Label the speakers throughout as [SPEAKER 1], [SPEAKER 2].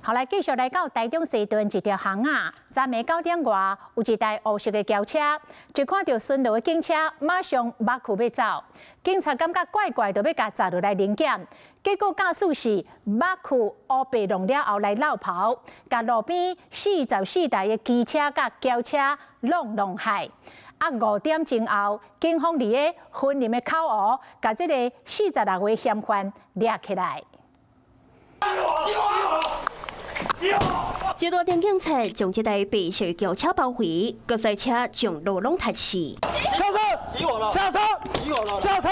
[SPEAKER 1] 後來繼續來到台中西屯一條巷仔，昨暝9點外有一台烏色的轎車，一看著巡邏的警車，馬上擘去欲走。警察感覺怪怪，就欲共閘落來臨檢，結果駕駛是擘去烏白弄了後來落跑，共路邊44台的機車佮轎車攏弄害。啊，5點鐘後，警方佇咧雲林的口湖，共這個46歲嫌犯掠起來。
[SPEAKER 2] 一大陣警察將這台白色轎車包圍，閣賽車將路攏塞死。
[SPEAKER 3] 下車！起火了！下車！起火了！下車！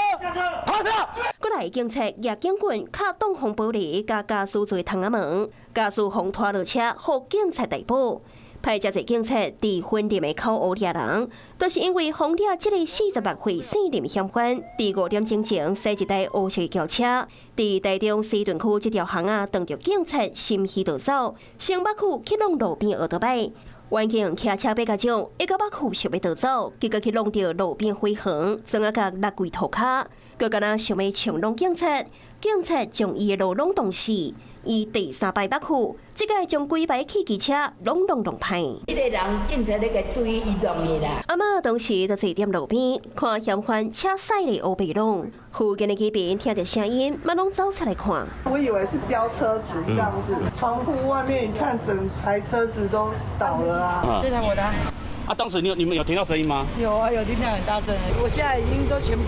[SPEAKER 3] 趴下！
[SPEAKER 2] 過來警察舉警棍，敲擋風玻璃，共駕駛座窗仔門，駕駛予拖落車，予警察逮捕。派遮濟警察佇雲林的口湖掠人，都是因為予掠這个46歲姓林嫌犯，佇5點鐘前駛一台烏色轎車，佇台中西屯區這條巷仔，當著警察心虛就走，先擘去去挵路邊歐多擺，遠警騎車欲共捉，伊閣擘去想欲逃走，結果去挵著路邊火橫，撞啊共落跪塗跤，閣敢若想欲衝挵警察，警察將伊的路攏擋死。伊第三擺擘去，這擺將規排汽機車攏攏弄歹。
[SPEAKER 4] 這個人警察咧共追伊弄的啦。
[SPEAKER 2] 阿嬤當時就坐佇路邊，看嫌犯車駛咧烏白弄，附近的居民聽著聲音，嘛攏走出來看。
[SPEAKER 5] 我以為是飆車族這樣子，窗戶外面一看，整台車子都倒了啊！
[SPEAKER 6] 這台我的。
[SPEAKER 7] 啊，當時你們有聽到聲音嗎？
[SPEAKER 6] 有啊，有聽到很大聲。我現在已經都全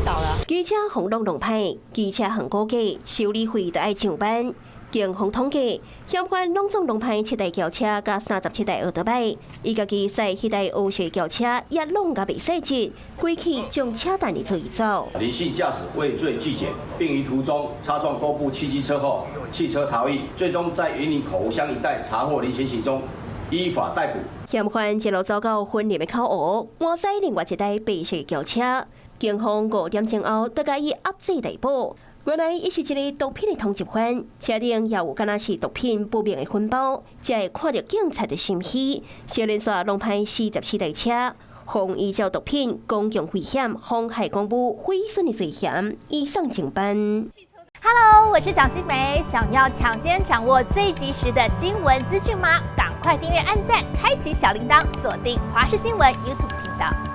[SPEAKER 6] 倒了。
[SPEAKER 2] 機車予挵弄歹，機車行估計修理費都愛上萬。警方統計，嫌犯攏總弄歹七台轎車佮37台歐多擺，伊家己駛彼台烏色轎車也弄甲袂細緻，規氣將車擔的做伊走。
[SPEAKER 8] 林姓駕駛畏罪拒檢，並於途中擦撞多部汽機車後，棄車逃逸，最終在雲林口湖鄉一帶查獲林嫌行蹤，依法逮捕。
[SPEAKER 2] 嫌犯一路走到雲林的口湖，換駛另外一台白色轎車，警方5點鐘後，就共伊壓制逮捕。原來伊是一个毒品的通緝犯，車頂也有敢若是毒品不明的粉包，才會看著警察就心虛，小連續弄歹44台車，予依照毒品公共危險、妨害公務、毀損的罪嫌，移送偵辦。
[SPEAKER 9] Hello，我是蔣新梅，想要搶先掌握最及時的新聞資訊嗎？趕快訂閱、按讚、開啟小鈴鐺，鎖定華視新聞 YouTube 頻道。